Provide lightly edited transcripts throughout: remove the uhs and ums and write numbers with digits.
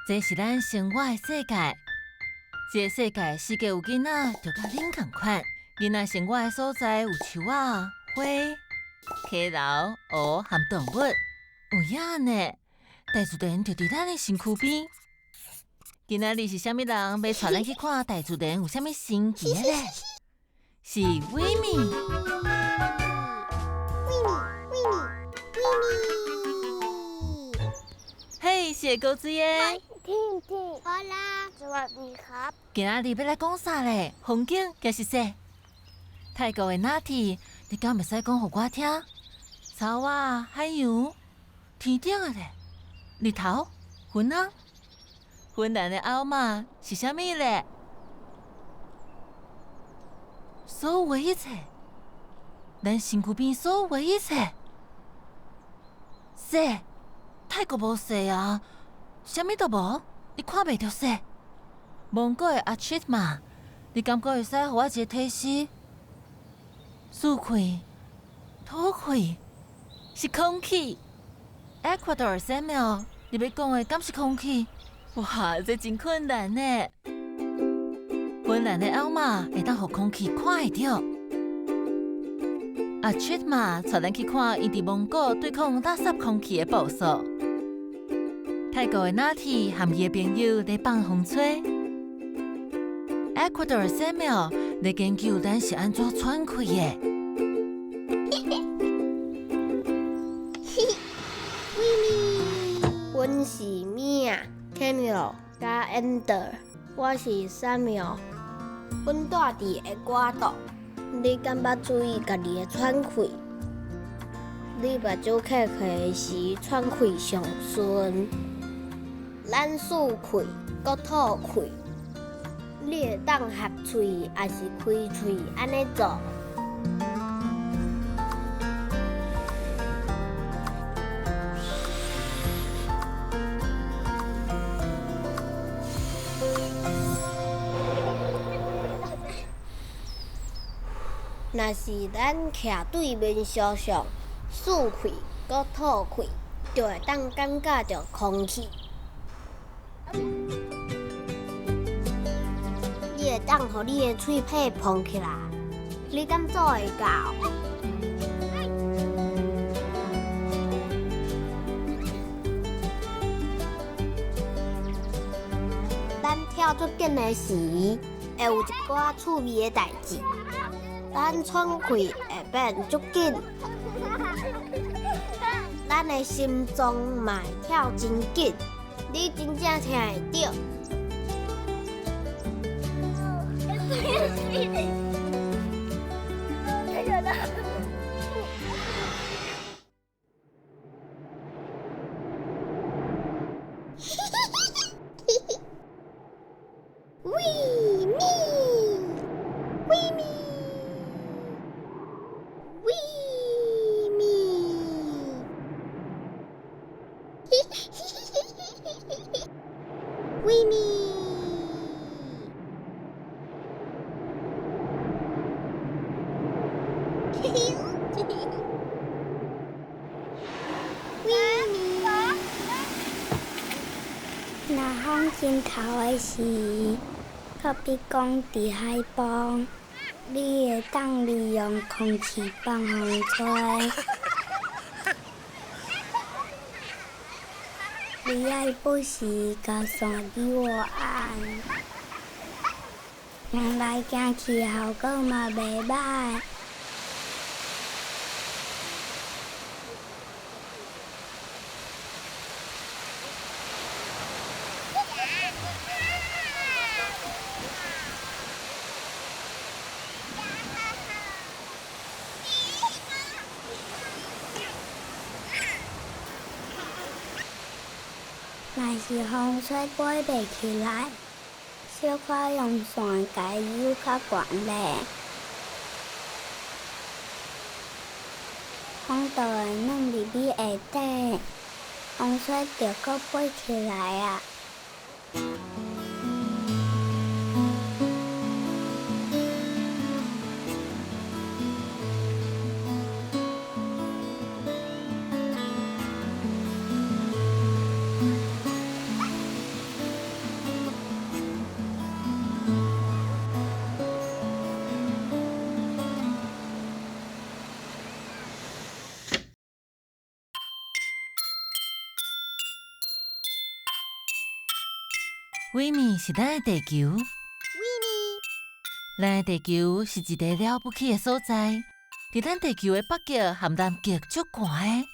這是咱生活的世界。這个世界四界有囡仔，就佮恁仝款。囡仔生活的所在有樹仔、花、溪流、湖和動物。有影呢，大自然就佇咱的身軀邊。今仔日是啥物人欲帶咱去看大自然有啥物神奇的咧？是維米。維米，維米，維米。嘿，是高子耶。聽聽，好啦，สวัสดีครับ。今仔日欲來講啥咧？風景抑是說？泰國的納蒂，你敢會使講予我聽？草仔、海洋、天頂的咧，日頭、雲仔，芬蘭的歐瑪是啥物咧？所有的一切，咱身軀邊所有的一切，雪，泰國無雪啊，啥物都無，你看袂著雪。蒙古的阿切瑪，你感覺會使予我一个提示？樹氣、土氣，是空氣。Ecuador Samuel，你欲講的敢是空氣？哇，這真困難呢。芬蘭的歐瑪會當予空氣看會著。阿切瑪帶咱去看𪜶佇蒙古對抗垃圾空氣的步數。泰國的納蒂和伊的朋友咧放風吹。Ecuador Samuel 咧研究咱是按怎喘氣的。維米，阮是米亞、Camille 佮 Ender，我是 Samuel。阮住佇厄瓜多。你敢捌注意家己的喘氣？你目睭瞌起時，喘氣上順。咱欶氣，閣吐氣。你會當合喙，抑是開喙，按呢做。若是咱徛對面相向，欶氣閣吐氣，就會當感覺著空氣。你會當予你的喙皮膨起來，你敢做會到？咱跳足緊的時，會有一寡趣味的代誌。咱喘氣會變足緊，咱的心臟嘛會跳真緊，你真正聽會著。維米，維米，維米，維米。維米。若風真頭的時，好比講佇海旁，你會當利用空氣放風吹。你愛不時共線扭按，行來行去效果嘛袂䆀。若是風吹飛袂起來，小可用線共伊扭較懸咧，風就會軟入去下底，風吹就閣飛起來啊！维米是咱的地球。维米，咱的地球是一个了不起的所在。伫咱地球的北极和南极足寒的，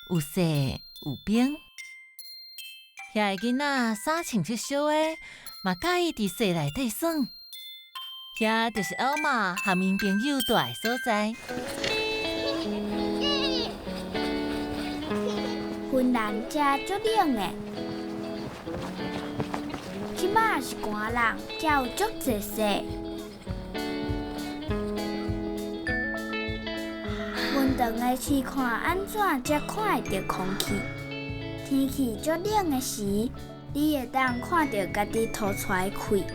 有雪有冰。遐个囡仔衫穿足俗的，嘛佮意伫雪内底耍。遐就是艾玛和𪜶朋友蹛的所在。芬兰遮足冷的，这马是寒人，遮有足济雪。阮转来试看按怎才看会著空气。天气足冷的时，你会当看著家己吐出来的气。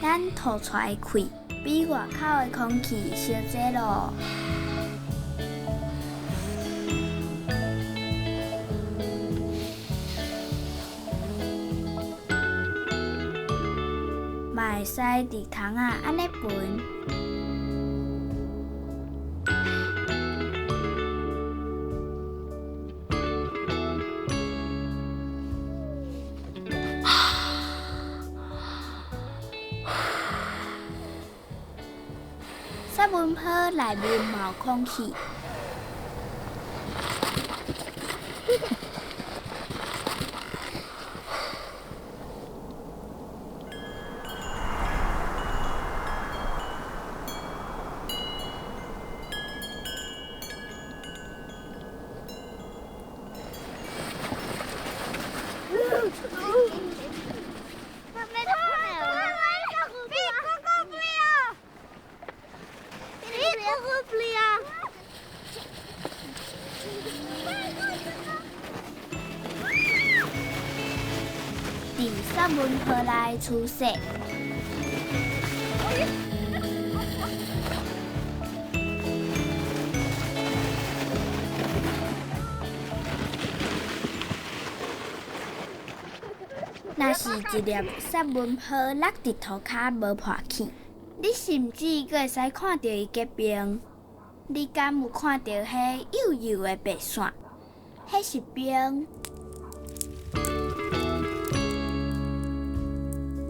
咱吐出来的气比外口的空气烧济咯。嘛会使伫窗仔按呢闻。雪文坡内面嘛有空气。伫雪文坡内出世。若是一粒雪文坡落伫涂跤无破去，你甚至阁会使看著伊结冰。你敢有看著彼幼幼的白线？彼是冰。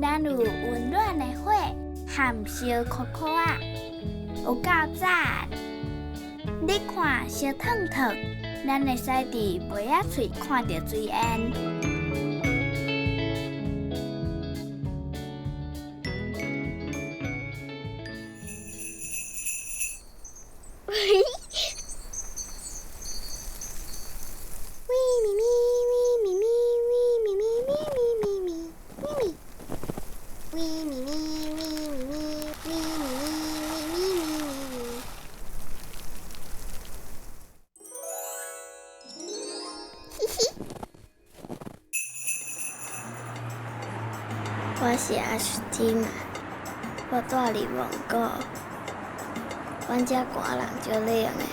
咱有温暖的火和烧烤烤仔，有够赞！你看烧烫烫，咱会使伫杯仔喙看著水烟。我是阿斯蒂玛，我住伫蒙古。阮遮寒人足冷的，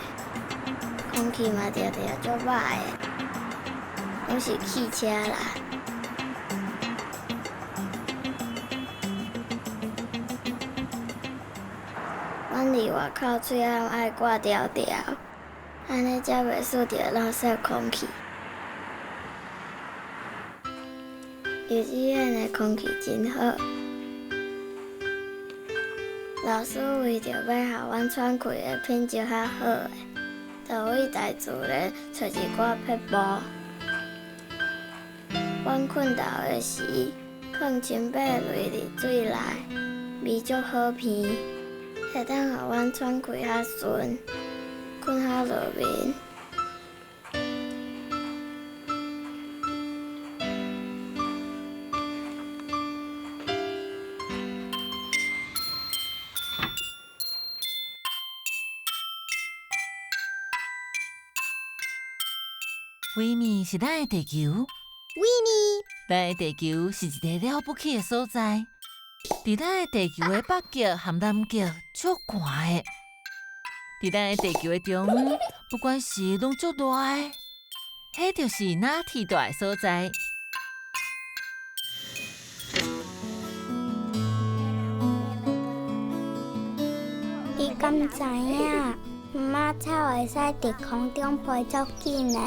空气嘛定定足歹的，拢是汽车啦。阮伫外口喙罨爱挂条条，按呢才袂欶著垃圾空气。幼稚园的空气真好，老师为著欲予阮喘气的品质较好的，就去大自然揣一寡撇步。阮困觉的时，囥清白泪伫水内，味足好闻，会当予阮喘气较顺，困较落眠。维米是咱的地球。维米，咱的地球是一个了不起的所在。伫咱的地球的北极和南极足寒的。伫咱的地球的中央，不管时拢足热的。彼就是拿铁蹛的所在。你敢知影？马草会使伫空中飞足紧的。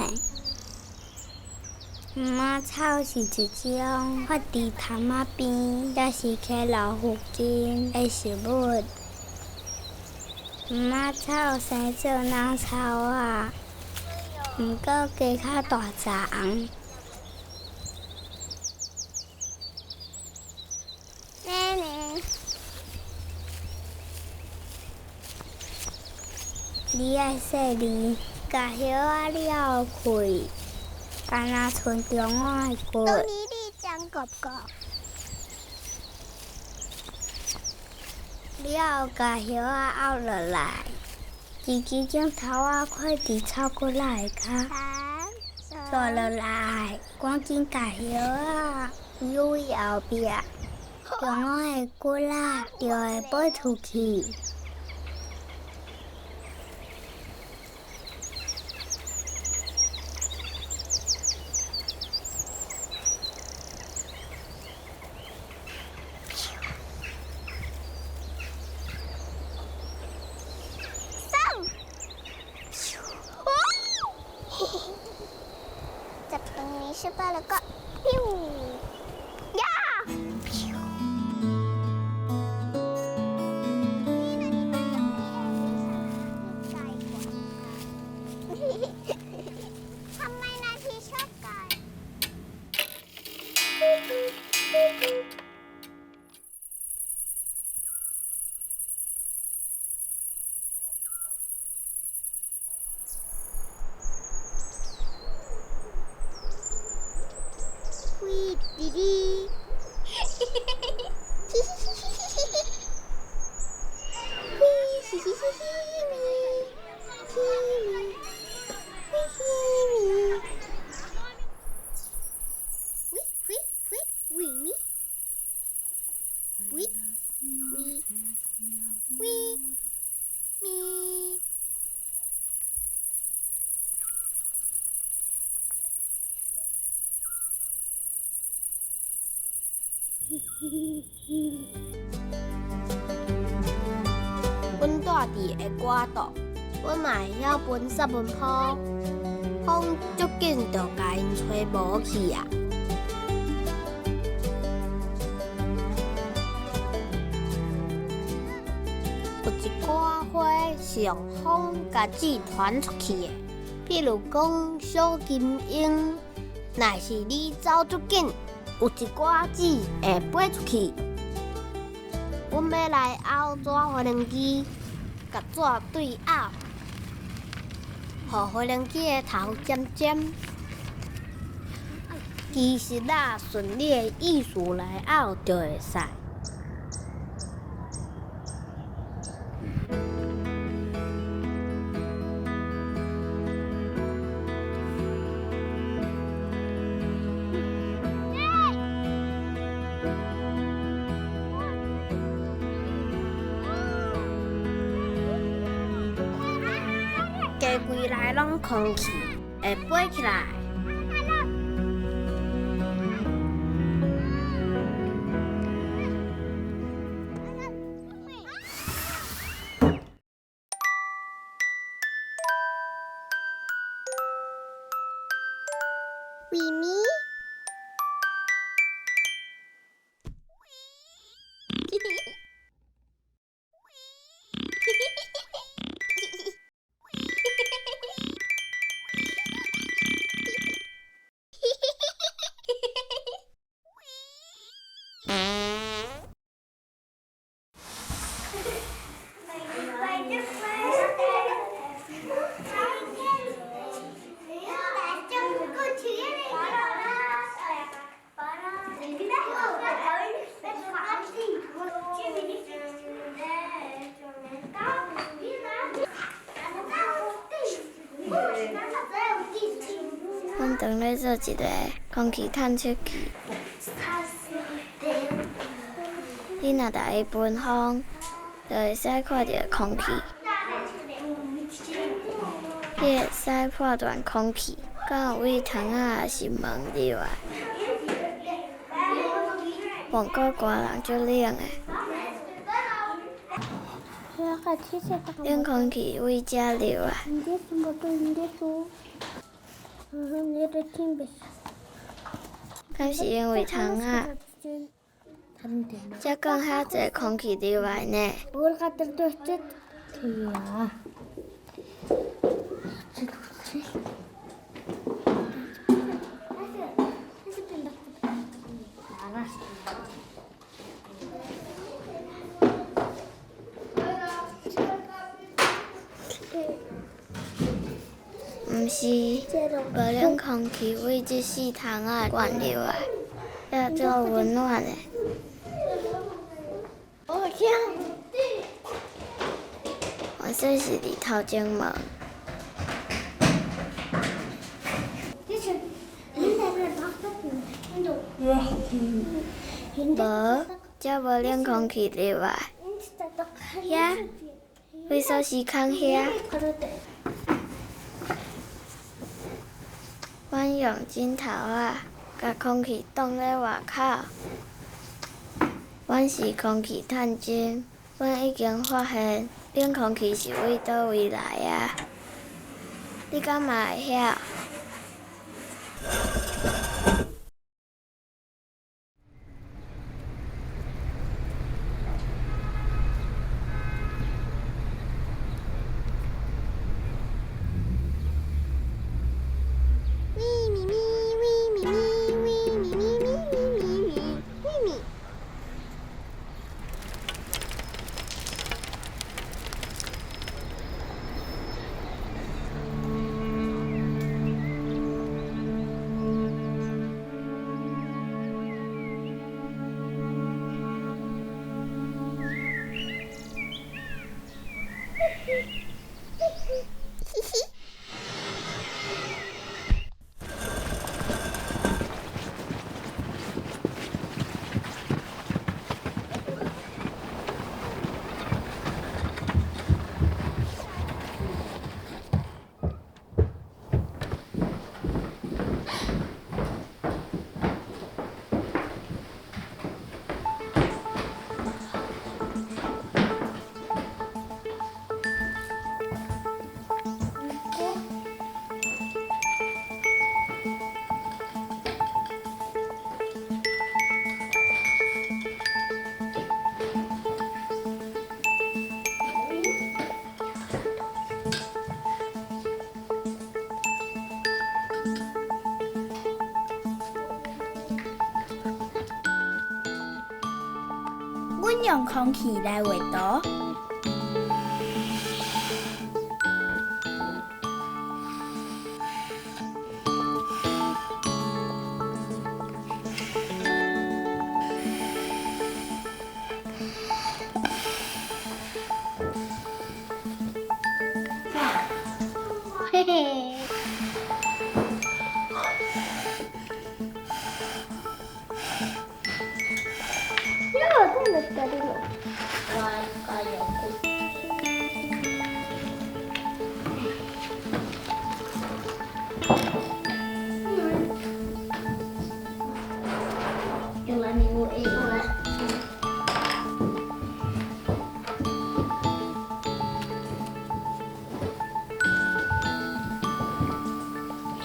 毛草是一种发伫潭仔边，抑是溪流附近的植物。毛草生做老草仔，毋过加较大丛。奶奶，你爱细腻，共叶仔了开，敢若賰中午的骨。东尼你张哥哥。了后，共叶仔拗落来，一支镜头仔快伫草骨仔下跤，坐落来，赶紧共叶仔扭去后壁，中午的骨仔就会飞出去。弟弟，阮住伫厄瓜多，阮嘛会晓分萨文坡，风足紧就共𪜶吹无去啊！有一寡花是用风共籽传出去的，比如讲小金鹰，若是你走足紧，有一寡籽会飞出去。阮欲来拗纸飞轮机，共纸对拗，予飞轮机的头尖尖。其实啊，顺你的意思来拗就会使。鸡规内拢空气，会飞起来。咪咪。阮当咧做一个空气探测器。你若共伊分风，就会使看著空气。你会使判断空气敢有对窗仔抑是门入来。蒙古寒人足冷的。冷空气对遮入来。敢是因為窗仔，才灌遐濟空氣入來呢？毋是，無冷空氣對這四窗仔灌入來，才足溫暖的。我說是佇頭前門。無，才無冷空氣入來。遐，為鎖匙孔遐。阮用枕頭仔，共空氣擋咧外口。阮是空氣探針，阮已經發現冷空氣是對佗位來啊！你敢嘛會曉？阮用空氣來畫圖。嘿嘿。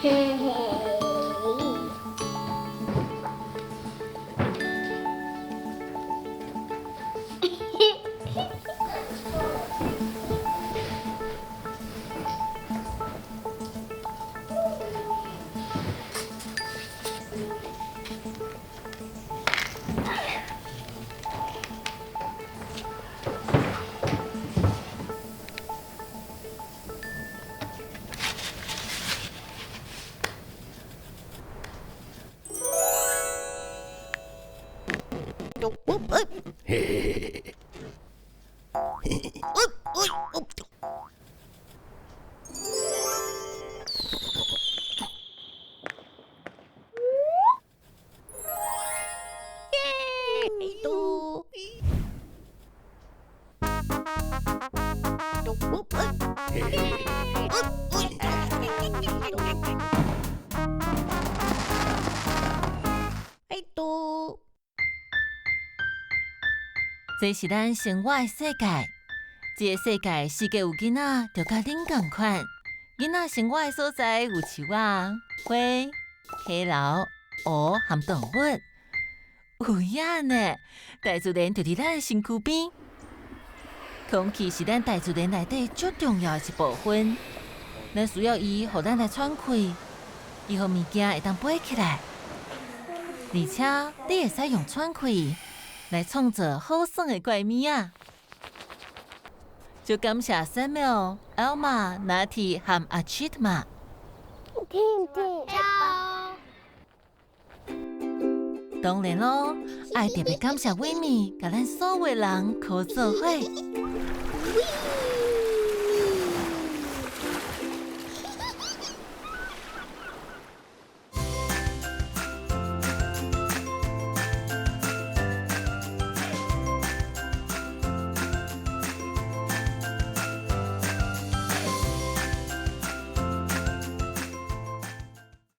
嘿嘿。這是咱生活的世界，這个世界四界有囡仔，就佮恁仝款。囡仔生活的所在有樹仔、花、溪流，湖和動物。有影呢，大自然就佇咱的身軀邊。空氣是咱大自然內底最重要的一部分，咱需要伊，予咱來喘氣，伊予物件會當飛起來，而且你會使用喘氣來創造好耍的怪物仔。就感謝 Samuel、Elma、Natty 和阿 Chitma。聽聽。當然咯，愛特別感謝維米，共咱所有人靠做伙。